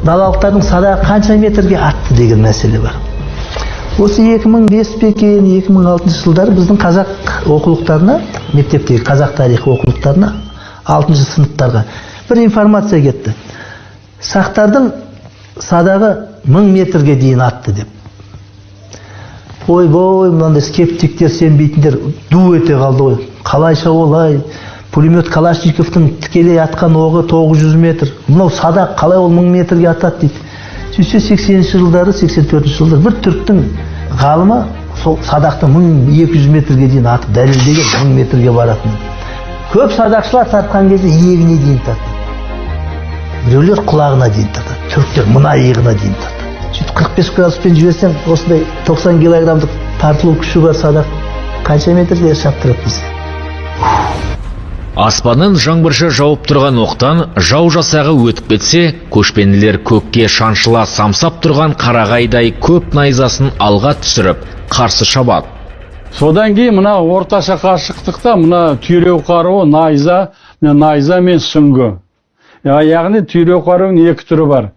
Далалықтардың садағы қанша метрге атты деген мәселе бар. Осы 2005 пе екен, 2006 жылдары біздің қазақ оқулықтарына, мектептегі қазақ тарихы оқулықтарына, 6 сыныптарға бір информация кетті. Сақтардың садағы 1000 метрге дейін атты деп. Ойбой, мынандай скептиктер, сенбейтіндер ду ете қалды ғой. Қалайша олай? Пулемет Калашниковтың тікелей атқан оғы 900 метр. Мынау садақ қалай ол 1000 метрге атады дейді. Сөйтсе, 80 жылдары, 84 жылдары бір түріктің ғалымы сол садақты 1200 метрге дейін атып дәлелдеген, 1000 метрге баратынын. Көп садақшылар тартқан кезде иегіне дейін тартады. Біреулер құлағына дейін тартады. Түріктер мына иығына дейін тартады. Сөйтіп 45 градуспен жіберсең, осындай 90 килограммдық тартылу күші бар садақ қанша метрге шаптырады дейсің. Аспаннан жаңбырша жауып тұрған оқтан жау жасағы өтіп кетсе, көшпенділер көкке шаншыла самсап тұрған қарағайдай көп найзасын алға түсіріп, қарсы шабады. Содан кейін мына орташа қашықтықта мына түйреу қаруы, найза, мына найза мен сүңгі. Яғни түйреу қаруының екі түрі бар.